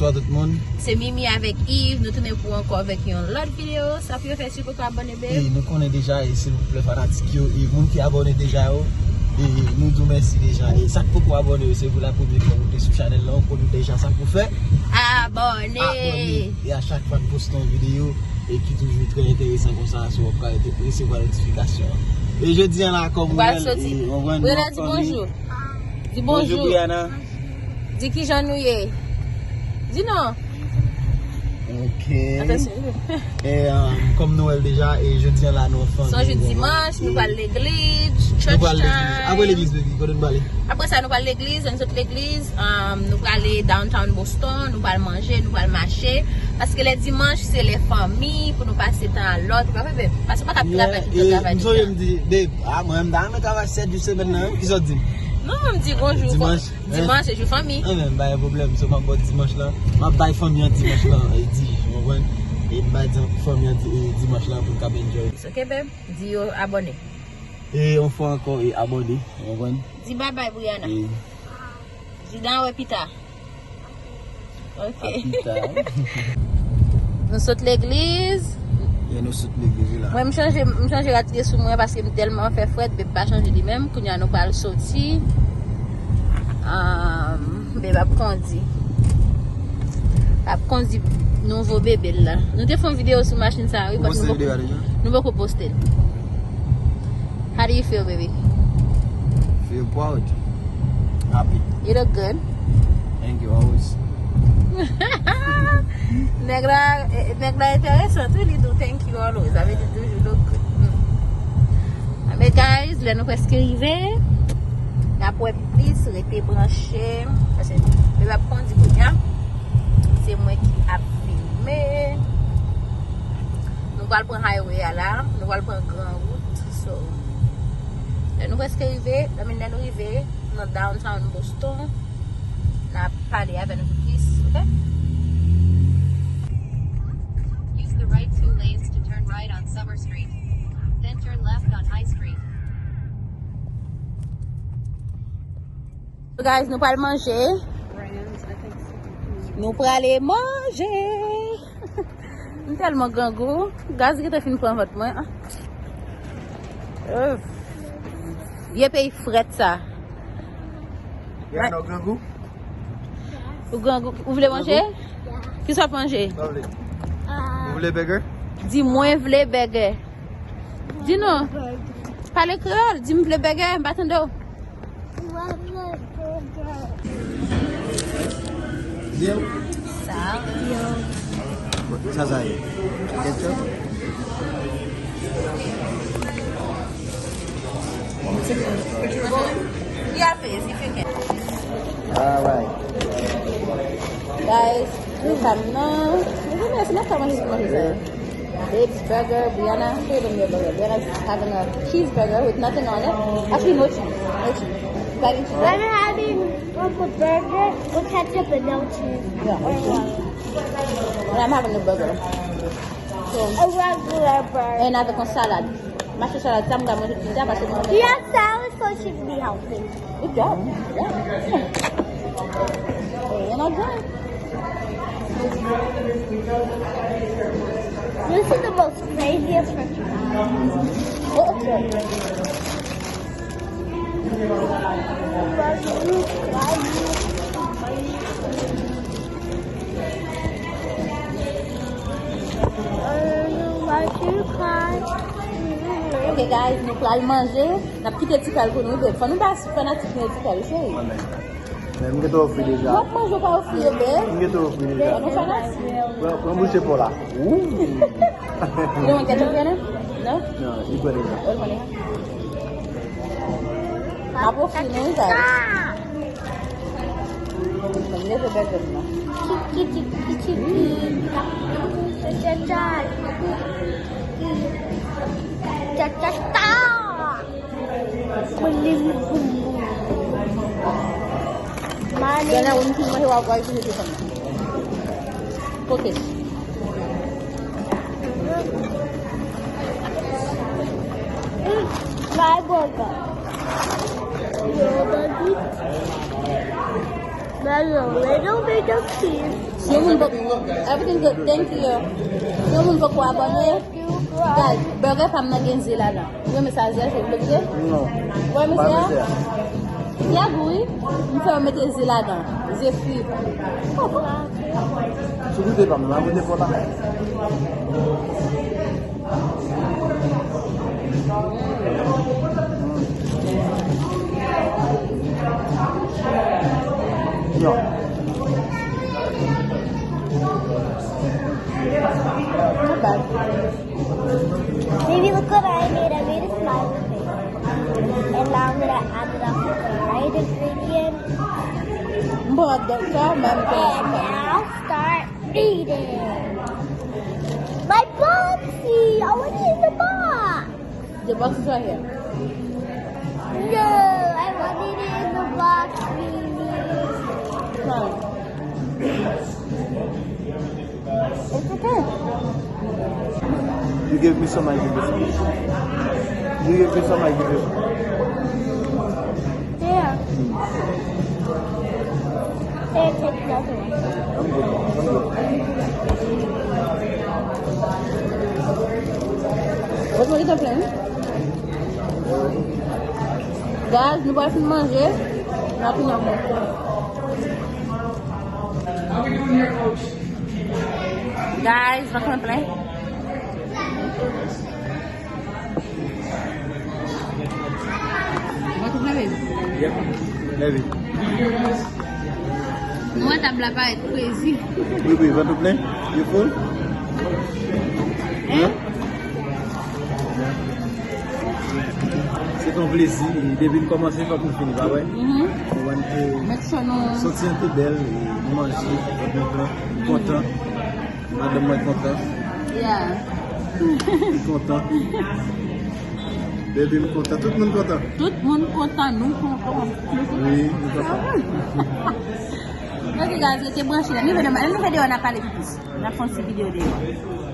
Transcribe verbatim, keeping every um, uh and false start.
Bonjou tout moun. Se Mimi avèk Yves, nou tounen pou ankò avèk yon lòt videyo. Sa pou yo fè, si yo poko abòne, babe? E nou konnen deja, e silvouplè fanatik yo, e moun ki abòne deja yo, e nou di w mèsi deja. E sa k poko abòne yo, se pou la premye fwa ou te sou chanèl la, ou konnen deja sa pou fè. Abòne! Abòne! E a chak fwa n poste yon videyo, e ki toujou trè enteresan konsa, so w ap ka resevwa notifikasyon. E jodi a la, kòm ou wè l, e, w konprann, nou ap fanmi. Di bonjou. Bonjou, Brianna. Di kijan nou ye. Di non. Ok. Atansyon. E, um, kòm nou wè l deja, e jodi a la, nou an fanmi. Se yon jou dimanch, nou pral legliz, church time. Nou pral legliz. Apre legliz, baby, kote nou prale? Apre sa, nou pral legliz, lè n sot legliz, um, nou prale downtown Boston, nou pral manje, nou pral mache. Paske lè dimanch, se lè fanmi, pou nou pase tan a lòt, ou pa vre, babe? Paske ou pa ka ap travay, tout tan travay, tout tan. M sonje m di, babe, a, mwen, m ta renmen travay sèt jou semèn nan, wi. Kisa w di m? Non, m di bonjou. Dimanch. Dimanch se jou fanmi. Anben, pa gen pwoblèm. So, m ap ba w dimanch lan. M ap bay fanmi an dimanch lan, e, di, ou konprann? E m bay di-, fanmi an di-, e, dimanch lan pou n kab enjoy. Ok, babe. Di yo abòne. E yon fwa ankò, e abòne, ou konprann? Di babay, Brianna. E. Di n a wè pita. Ok. A pita. Nou sot legliz. Yeah, nou sot legliz, wi la. Mwen, m chanje, m chanje rad ki te sou mwen paske m tèlman fè frèt, babe pa chanje li menm. Kounye a nou pral soti. Um, babe ap kondi. Ap kondi nouvo bebe l la. Nou te fè yon videyo sou machin sa, wi, but nou poko, nou poko poste l. How do you feel, baby? Feel proud. Happy. You look good. Thank you, always. Nèg la, eh, nèg la enteresan tou, li di w thank you always. Sa vle di toujou look good. Hmm. Anben, guys, lè nou prèske rive, n ap wè plis, rete branche. Paske nou ap kondi kounye a. Se mwen ki ap filme. Nou pral pran highway a la, nou pral pran gran wout. So, lè nou prèske rive, I mean, lè nou rive nan downtown Boston, n a pale avè nou pi plis, ok? Use the right two lanes to turn right on Summer Street. Then turn left on High Street. So, guys, nou pral manje. Nou prale manje. M tèlman grangou. Gaz gentan fin pran vant mwen. Ah. Uf. Vye peyi frèt sa. Ya, nou grangou? Ou grangou? Ou vle manje? Kisa w ap manje? Sa w vle? Ou vle bègè? Di mwen vle bègè. Di non. Pale kreyòl, di m vle bègè, m pa tande w. Sa. Sa, sa ye? Ketchup? Yeah, please, if you can. Alright. Guys, nou fam nan. Nou fam nan, se nan fam nan ki manje sa. Babes burger, Brianna, show them your burger. Brianna's having a cheeseburger with nothing on it. Actually, no cheese. No cheese. Not even cheese. I'm having a burger with ketchup and no cheese. Yeah, no cheese. And I'm having a burger. So, a regular burger. And another con salad. Mache salad, sa m ka manje pita paske mwen. Yeah, salad so should be healthy. Good job. Yeah. Hey, you're not done. This is the most craziest picture. Oh, okay. Ok, guys, nou pral manje. N ap kite ti kal pou nou, babe. Fò nou ba fanatik nou ti kal, cheri. Men m gentan ofri deja. W ap manje, w pa ofri yo, babe. M gentan ofri deja. Fò nou fanatik. Pran, pran bouche pa w la. Ooh. You don't want ketchup, Brianna? No? No, li pran deja. Oh, li pran deja. M ap ofri nou, guys. Mwen leve bègè m nan. Tiki, tiki, tiki, tiki. Cha, cha, cha. Cha, cha, cha. Mwen leve boum, boum. Mane. Dènye ou fin manje, w ap wè ki mete fanm. Ok. Mm, my burger. Your burger. There's a little bit of cheese. Si yon moun poko, everything good, thank you. Si yon moun poko abòne, guys, burger pa m nan gen ze ladan. Ou renmen sa, ze a, se ou ki mete ze? Non. Ou renmen ze a? Ze a gou, wi. M fè yo mete ze ladan. Ze fri. Sou goute pa m, la goute pou la. Not bad. Baby, look what I made. I made a smiley face. And now I'm gonna add it up with the right ingredient. But the And now start eating. My boxy! I want it in the box! The box is right here. No, I want it in the box, Mimi. Fine. It's okay. You give me some, I give you some. You give me some, I give you some. Yeah. Here, take the other one. I'm good. I'm good. What's more you complain? Guys, nou pral fin manje. N ap vin anmò. Guys, vant mwen plen. Vant ou plen, baby? Yep. Heavy. Nou wè tab la parèt crazy. Wi, wi, vant ou plen? You full? Hein? Se t yon plezi. Depi n kòmanse, fòk nou fini, pa vre? Mhm. Ou konprann ke Make sure nou santi an te bèl, e nou manje, vant nou plen, kontan. Madanm mwen kontan. Yeah. Li kontan. Bebe m kontan. Tout moun kontan. Tout moun kontan. Nou kontan. Wi, nou kontan. Ok, guys, rete branche la. Ann rive deyò, ann rive deyò, n a pale pi plis. N a fè yon ti videyo deyò.